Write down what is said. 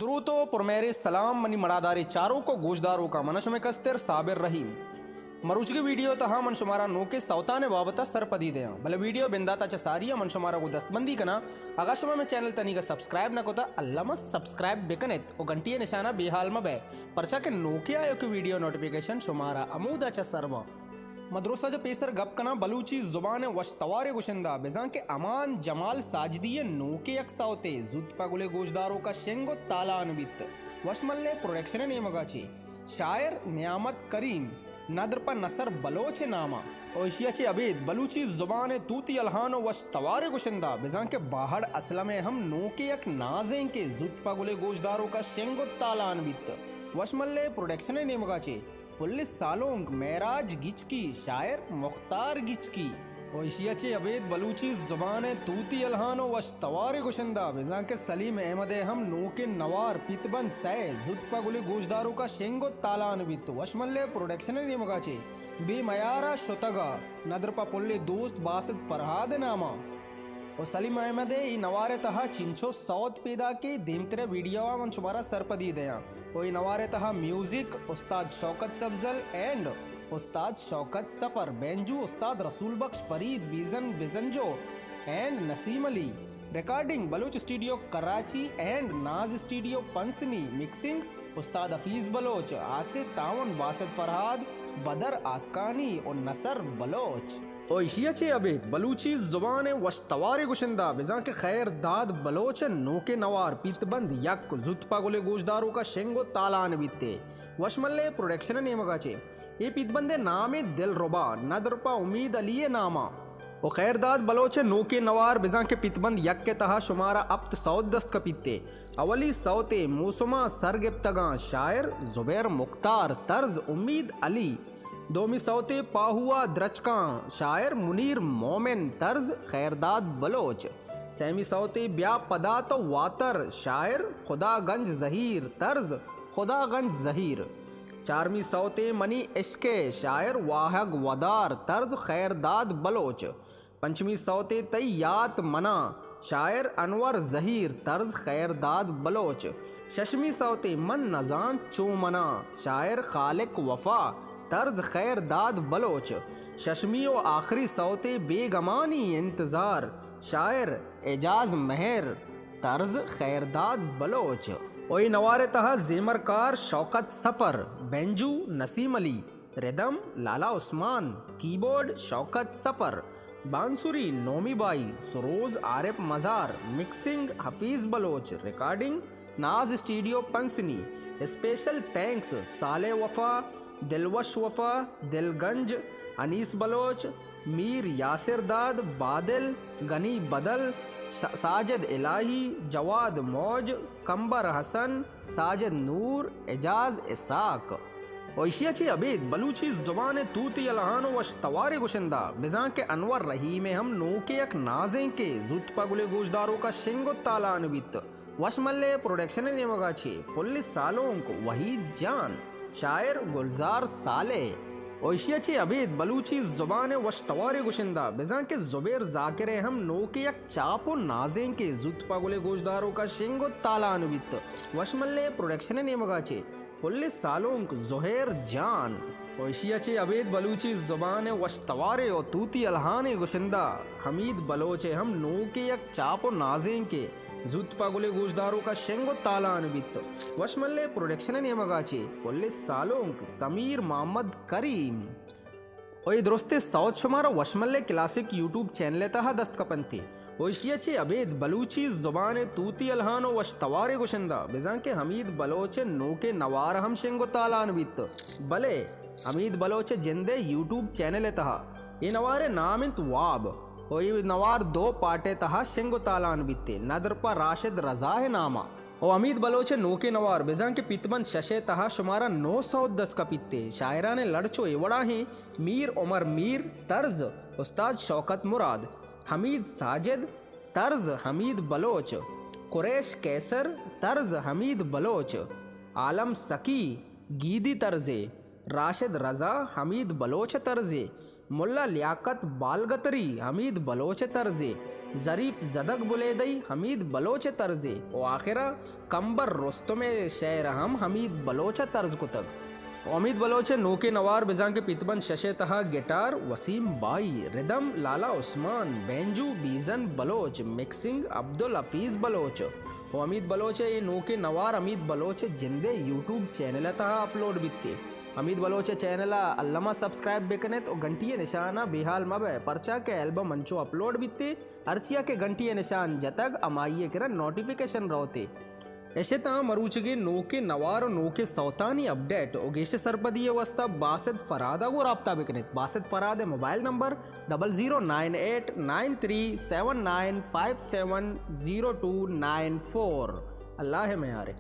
دروت و پرمہریں سلام منی مڑاداریں چاروک و گوشداروکاں، من شمئے کستر صابر رحیم۔ مروچگیں ویڈیو تہا من شمارا نوکیں سوتانے بابتا سرپدی دیاں، بلے ویڈیو بنداتا چہ ساریا من شمارا گوں دستبندی کناں، اگاں شما مئے چینل تنیگا سبسکرائب نہ کتا، الما سبسکرائب بکنیت و گھنٹی نشانا بے حال مبئے، پرچا کہ نوکیں آیوکیں ویڈیو نوٹیفیکیشن شمارا ہمودا چہ سر باں۔ ما درستا چہ پیسر گپ کناں بلوچی زبان ء وش توارے گشندہ، بزاں کہ امان جمال ساجدی ء نوکیں یک سوتے زوت پہ گلیں گوشداروکا شنگ و تالان بیت۔ وشملے پروڈکشن ء نیمگا چے شاعر نیامت کریم ندر پہ نصر بلوچ ء ناما۔ و ایشیا چے ابید بلوچی زبان ء توتی الہان و وش توارے گشندہ، بزاں کہ باہڑ اسلم ء ہم نوکیں یک نازینکے زوت پہ گلیں گوشداروکا شنگ و تالان بیت۔ وشملے پروڈکشن ء نیمگا چے پل سالونک مہراج گچکی، شاعر مختار گچکی۔ و ایشیا چے ابید بلوچی زبان ء توتی الہان و وش توارے گشندہ، بزاں کہ سلیم احمد ء ہم نوکیں نوار پیت بند سئے زوت پہ گلیں گوشداروکا شنگ و تالان بیت۔ وشملے پروڈکشن ء نیمگا چے بے میارا شتگا ندر پہ پل دوست باسط فرہاد ء ناما۔ و سلیم احمد ء اے نوار ء تہا چنچو سوت پیداکے، دیمتر ء ویڈیو ء من شمارا سرپدی دیاں۔ و اے نوار ء تہا میوزک استاد شوکت سبزل اینڈ استاد شوکت سفر، بینجو استاد رسول بخش فرید، بیزن بزنجو اینڈ نسیم علی، ریکارڈنگ بلوچ اسٹوڈیو کراچی اینڈ ناز اسٹوڈیو پنسنی، مکسنگ استاد حفیظ بلوچ، ہاسے تعاون باسط فرہاد، بدر آسکانی و نصر بلوچ۔ و ایشیا چے ابید بلوچی زبان ء وش توارے گشندہ، بزاں کہ خیر داد بلوچ ء نوکیں نوار پیت بند یک زوت پہ گلیں گوشداروکا شنگ و تالان بیتے۔ وشملے پروڈکشن ء نیمگا چے اے پیت بند ء نام ء دلربا ندر پہ امید علی ء ناما۔ و خیر داد بلوچ ء نوکیں نوار بزاں کہ پیت بند یک ء تہا شمارا ہپت سوت دست کپیتے۔ اولی سوتے موسماں سر گپتگاں، شاعر زبیر مختار، طرز امید علی۔ دومی سوتے پاہوا درچکاں، شاعر منیر مومن، طرز خیرداد بلوچ۔ سیمی سوتے بیا پدا تو واتر، شاعر خدا گنج زہیر، طرز خدا گنج زہیر۔ چارمی سوتے منی عشقے، شاعر واہگ ودار، طرز خیرداد بلوچ۔ پنچمی سوتے تئی یات منا، شاعر انور زہیر، طرز خیرداد بلوچ۔ ششمی سوتے من نزان چو منا، شاعر خالق وفا، طرز خیرداد بلوچ۔ ششمی و آخری سوتے بیگمانی انتظار، شاعر اعجاز مہر، طرز خیرداد بلوچ۔ و اے نوار ء تہا زیمرکار شوکت سفر، بینجو نسیم علی، ردم لالا عثمان، کیبورڈ شوکت سفر، بانسری نومی بائی، سروز عارف مزار، مکسنگ حفیظ بلوچ، ریکارڈنگ ناز اسٹوڈیو پنسنی۔ اسپیشل تھینکس صالح وفا، دلوش وفا، دلگنج، انیس بلوچ، میر یاسر داد، بادل، گنی بدل، سا-، ساجد الہی، جواد موج، کمبر حسن، ساجد نور، اعجاز اسحاق۔ و ایشی ء چہ ابید بلوچی زبان ء توتی الہان و وش توارے گشندہ، بزاں کہ انور رحیم ء ہم نوکیں یک نازینکے زوت پہ گلیں گوشداروکاں شنگ و تالان بیت۔ وشملے پروڈکشن ء نیمگا چہ پل سالونک وحید جان، شاعر گلزار صالح۔ و ایشی ء چہ ابید بلوچی زبان ء وش توارے گشندہ، بزاں کہ زبیر ذاکر ء ہم نوکیں یک چاپ و نازینکے زوت پہ گلیں گوشداروکاں شنگ و تالان بیت۔ وشملے پروڈکشن ء نیمگا چہ پل سالونک زہیر جان۔ و ایشی ء چہ ابید بلوچی زبان ء وش توارے و توتی الہانے گشندہ حمید بلوچ ء ہم نوکیں یک چاپ و نازینکے زوت پہ گلیں گوشداروکاں شنگ و تالان بیت۔ وشملے پروڈکشن ء نیمگا چہ پل سالونک سمیر محمد کریم۔ و اے درستیں سوت شمارا وشملے کلاسک یوٹیوب چینل ء تہا دست کپنت۔ و ایشی ء چہ ابید بلوچی زبان ء توتی الہان و وش توارے گشندہ، بزاں کہ حمید بلوچ ء نوکیں نوار ہم شنگ و تالان بیت۔ بلے حمید بلوچ ء جند ء یوٹیوب چینل ء تہا اے نوار ء نام انت واب۔ و اے نوار دو پارٹ ء تہا شنگ و تالان بیت، ندر پہ راشد رضا ء ناما۔ و حمید بلوچ ء نوکیں نوار بزاں کہ پیت بند شش ء تہا شمارا نو سوت دست کپیت۔ شاعران ء لڑ چو اے وڑا ہیں: میر عمر میر، طرز استاد شوکت مراد، حمید ساجد، طرز حمید بلوچ، قریش قیصر، طرز حمید بلوچ، عالم سکی، گیدی طرزے، راشد رضا، حمید بلوچ طرزے، ملا لیاقت بالگتری، حمید بلوچ طرزے، ظریف زدگ بلیدئی حمید بلوچ ءِ طرزے و آخرا کمبر رستم ءِ شعر ہم حمید بلوچ ءَ طرز کتگ۔ و حمید بلوچ ءِ نوکیں نوار بزاں کہ پیت بنت شش ءِ تہا گٹار وسیم بائی، ردم لالا عثمان، بینجو بیزن بلوچ، مکسنگ عبدالحفیظ بلوچ۔ و حمید بلوچ ءِ اے نوکیں نوار حمید بلوچ ءِ جند ءِ یوٹیوب چینل ءِ تہا اپلوڈ بیتے۔ حمید بلوچ ءِ چینل ءَ الما سبسکرائب بکنت و گھنٹی ءِ نشان ءَ بے حال مہ بئے، پرچا کہ البم انچو اپلوڈ بیتے، ہرچیا کہ گھنٹی ءِ نشان جتگ، ہمائی ءِ کرا نوٹیفیکیشن روتے۔ اش اتاں مروچگیں نوکیں نوار و نوکیں سوتانی اپڈیٹ و گیش سرپدی ءِ واسطہ باسط فراد ءَ گوں رابطہ بکنت۔ باسط فراد ءِ mobile number double zero nine eight nine three seven nine five seven zero two nine four. اللہ ءِ میارے۔